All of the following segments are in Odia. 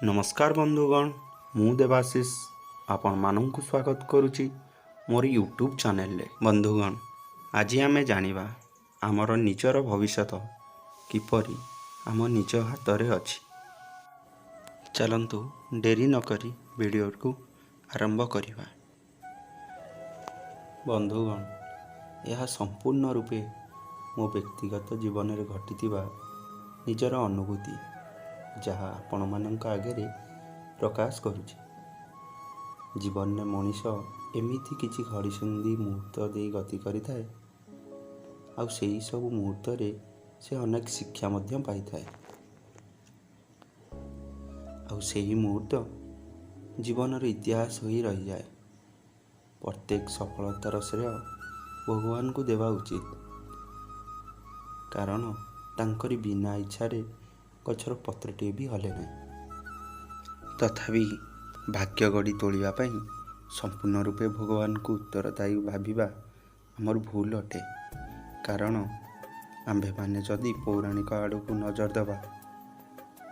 ନମସ୍କାର ବନ୍ଧୁଗଣ, ମୁଁ ଦେବାଶିଷ ଆପଣମାନଙ୍କୁ ସ୍ୱାଗତ କରୁଛି ମୋର ୟୁଟ୍ୟୁବ୍ ଚ୍ୟାନେଲରେ। ବନ୍ଧୁଗଣ, ଆଜି ଆମେ ଜାଣିବା ଆମର ନିଜର ଭବିଷ୍ୟତ କିପରି ଆମ ନିଜ ହାତରେ ଅଛି। ଚାଲନ୍ତୁ, ଡେରି ନକରି ଭିଡ଼ିଓକୁ ଆରମ୍ଭ କରିବା। ବନ୍ଧୁଗଣ, ଏହା ସମ୍ପୂର୍ଣ୍ଣ ରୂପେ ମୋ ବ୍ୟକ୍ତିଗତ ଜୀବନରେ ଘଟିଥିବା ନିଜର ଅନୁଭୂତି, ଯାହା ଆପଣମାନଙ୍କ ଆଗରେ ପ୍ରକାଶ କରୁଛି। ଜୀବନରେ ମଣିଷ ଏମିତି କିଛି ଘଡ଼ିସନ୍ଧି ମୁହୂର୍ତ୍ତ ଦେଇ ଗତି କରିଥାଏ, ଆଉ ସେହି ସବୁ ମୁହୂର୍ତ୍ତରେ ସେ ଅନେକ ଶିକ୍ଷା ମଧ୍ୟ ପାଇଥାଏ, ଆଉ ସେହି ମୁହୂର୍ତ୍ତ ଜୀବନର ଇତିହାସ ହୋଇ ରହିଯାଏ। ପ୍ରତ୍ୟେକ ସଫଳତାର ଶ୍ରେୟ ଭଗବାନଙ୍କୁ ଦେବା ଉଚିତ, କାରଣ ତାଙ୍କରି ବିନା ଇଚ୍ଛାରେ ଗଛର ପତ୍ରଟିଏ ବି ହଲେ ନାହିଁ। ତଥାପି ଭାଗ୍ୟ ଗଢ଼ି ତୋଳିବା ପାଇଁ ସମ୍ପୂର୍ଣ୍ଣ ରୂପେ ଭଗବାନଙ୍କୁ ଉତ୍ତରଦାୟୀ ଭାବିବା ଆମର ଭୁଲ ଅଟେ। କାରଣ ଆମ୍ଭେମାନେ ଯଦି ପୌରାଣିକ ଆଡ଼କୁ ନଜର ଦେବା,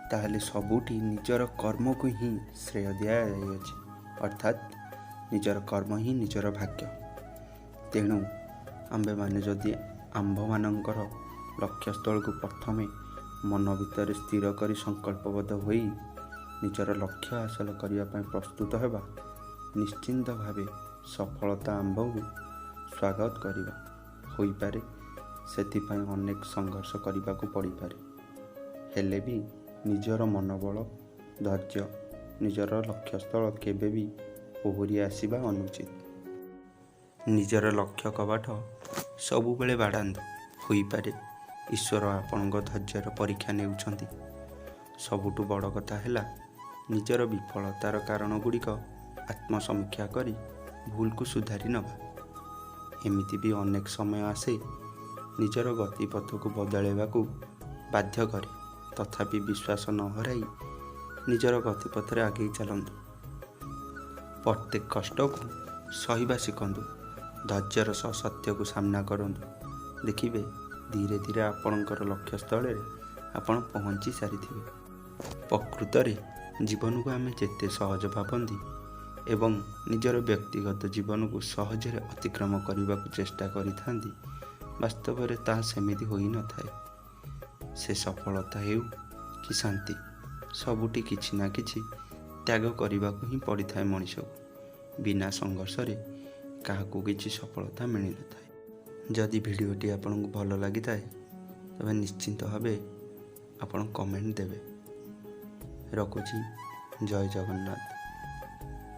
ତାହେଲେ ସବୁଠି ନିଜର କର୍ମକୁ ହିଁ ଶ୍ରେୟ ଦିଆଯାଇଅଛି, ଅର୍ଥାତ୍ ନିଜର କର୍ମ ହିଁ ନିଜର ଭାଗ୍ୟ। ତେଣୁ ଆମ୍ଭେମାନେ ଯଦି ଆମ୍ଭମାନଙ୍କର ଲକ୍ଷ୍ୟସ୍ଥଳକୁ ପ୍ରଥମେ ମନ ଭିତରେ ସ୍ଥିର କରି ସଂକଳ୍ପବଦ୍ଧ ହୋଇ ନିଜର ଲକ୍ଷ୍ୟ ହାସଲ କରିବା ପାଇଁ ପ୍ରସ୍ତୁତ ହେବା, ନିଶ୍ଚିନ୍ତ ଭାବେ ସଫଳତା ଆମ୍ଭକୁ ସ୍ୱାଗତ କରିବ। ହୋଇପାରେ, ସେଥିପାଇଁ ଅନେକ ସଂଘର୍ଷ କରିବାକୁ ପଡ଼ିପାରେ। ହେଲେ ବି ନିଜର ମନୋବଳ, ଧୈର୍ଯ୍ୟ, ନିଜର ଲକ୍ଷ୍ୟସ୍ଥଳ କେବେ ବି ଓହରି ଆସିବା ଅନୁଚିତ। ନିଜର ଲକ୍ଷ୍ୟ କବାଟ ସବୁବେଳେ ବାଡ଼ାନ୍ତୁ। ହୋଇପାରେ, ଈଶ୍ୱର ଆପଣଙ୍କ ଧୈର୍ଯ୍ୟର ପରୀକ୍ଷା ନେଉଛନ୍ତି। ସବୁଠୁ ବଡ଼ କଥା ହେଲା, ନିଜର ବିଫଳତାର କାରଣ ଗୁଡ଼ିକ ଆତ୍ମସମୀକ୍ଷା କରି ଭୁଲକୁ ସୁଧାରି ନେବା। ଏମିତି ବି ଅନେକ ସମୟ ଆସେ, ନିଜର ଗତିପଥକୁ ବଦଳାଇବାକୁ ବାଧ୍ୟ କରେ। ତଥାପି ବିଶ୍ୱାସ ନ ହରାଇ ନିଜର ଗତିପଥରେ ଆଗେଇ ଚାଲନ୍ତୁ। ପ୍ରତ୍ୟେକ କଷ୍ଟକୁ ସହିବା ଶିଖନ୍ତୁ। ଧୈର୍ଯ୍ୟର ସହ ସତ୍ୟକୁ ସାମ୍ନା କରନ୍ତୁ। ଦେଖିବେ, ଧୀରେ ଧୀରେ ଆପଣଙ୍କର ଲକ୍ଷ୍ୟସ୍ଥଳରେ ଆପଣ ପହଞ୍ଚି ସାରିଥିବେ। ପ୍ରକୃତରେ ଜୀବନକୁ ଆମେ ଯେତେ ସହଜ ଭାବନ୍ତି ଏବଂ ନିଜର ବ୍ୟକ୍ତିଗତ ଜୀବନକୁ ସହଜରେ ଅତିକ୍ରମ କରିବାକୁ ଚେଷ୍ଟା କରିଥାନ୍ତି, ବାସ୍ତବରେ ତାହା ସେମିତି ହୋଇନଥାଏ। ସେ ସଫଳତା ହେଉ କି ଶାନ୍ତି, ସବୁଠି କିଛି ନା କିଛି ତ୍ୟାଗ କରିବାକୁ ହିଁ ପଡ଼ିଥାଏ ମଣିଷକୁ। ବିନା ସଂଘର୍ଷରେ କାହାକୁ କିଛି ସଫଳତା ମିଳିନଥାଏ। ଯଦି ଭିଡ଼ିଓଟି ଆପଣଙ୍କୁ ଭଲ ଲାଗିଥାଏ, ତେବେ ନିଶ୍ଚିନ୍ତ ଭାବେ ଆପଣ କମେଣ୍ଟ ଦେବେ। ରଖୁଛି, ଜୟ ଜଗନ୍ନାଥ।